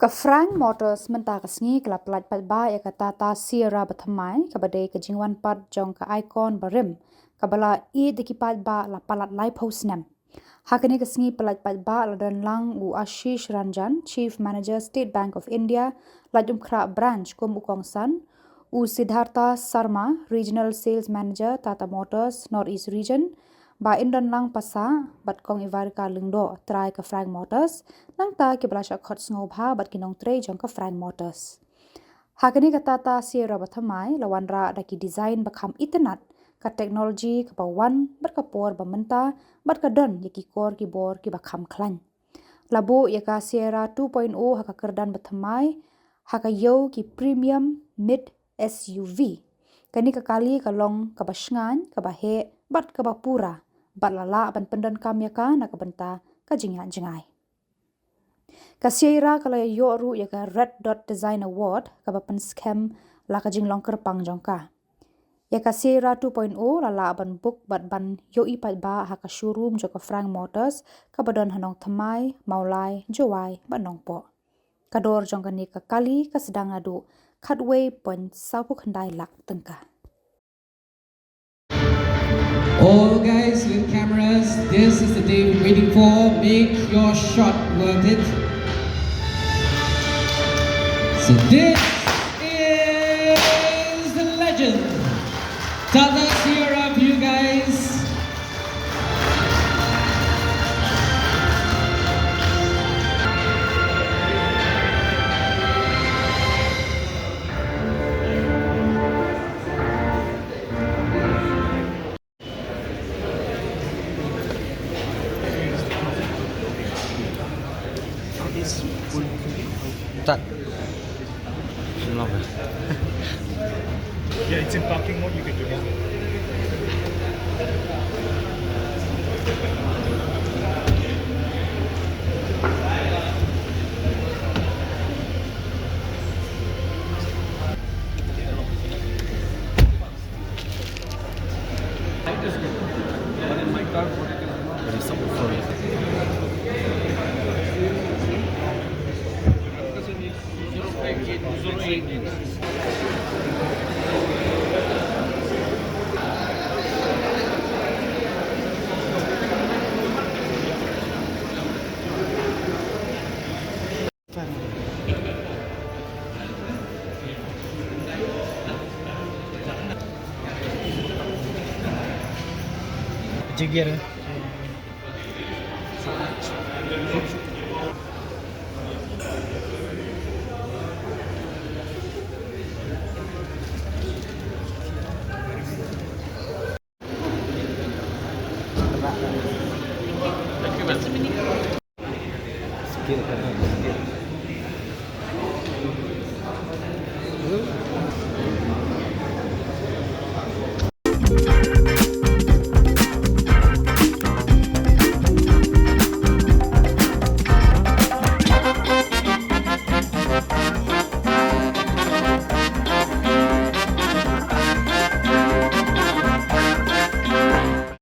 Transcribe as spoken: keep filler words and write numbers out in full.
Ka Frank Motors mynta ka sngi ka la pyllait paidbah ïa ka Tata Sierra bathymmai, kaba dei ka jingwan pat jong ka icon barim, kaba la ïeit da ki paidbah la palat laiphew snem. Ha kane ka sngi pyllait paidbah la don lang u Ashish Ranjan, Chief Manager, State Bank of India, Laitumkhrah Branch kum u kongsan, u Siddhartha Sarma, Regional Sales Manager, Tata Motors, North East Region, ba yn don lang pasa bad kong Ivarika Lyngdoh, trai ka Frank Motors, nangta kiba la shah khot sngewbha bad ki nongtrei jong ka Frank Motors. Ha kane ka Tata Sierra bathymmai la wanrah da ki design ba kham itynnad, ka technology kaba wan bad ka por ba mynta, bad ka don ïa ki kor ki bor kiba kham khlaiñ. La buh ïa ka Sierra two point o ha ka kyrdan bathymmai, ha ka ïew ki premium mid S U V. Kane ka kali ka long kaba shngaiñ, kaba heh bad kaba pura, bad la lah ban pyndonkam ïa ka na ka bynta ka jingïaid jngai. Ka Sierra ka la ïoh ruh ïa ka Red Dot Design Award, kaba pynskhem la ka jinglong kyrpang jong ka. Ïa ka Sierra two point o la lah ban book bad ban ïohi paidbah ha ka showroom jong ka Frank Motors, kaba don ha Nongthymmai, Mawlai, Jowai bad Nongpoh. Ka dor jong kane ka kali ka sdang naduh khatwei point sawphew khyndai lak tyngka. All guys with cameras, this is the day we're waiting for. Make your shot worth it. So this is the legend. Tata Sierra for you guys. Start. Yeah, it's in parking mode, you can do it. Jigir.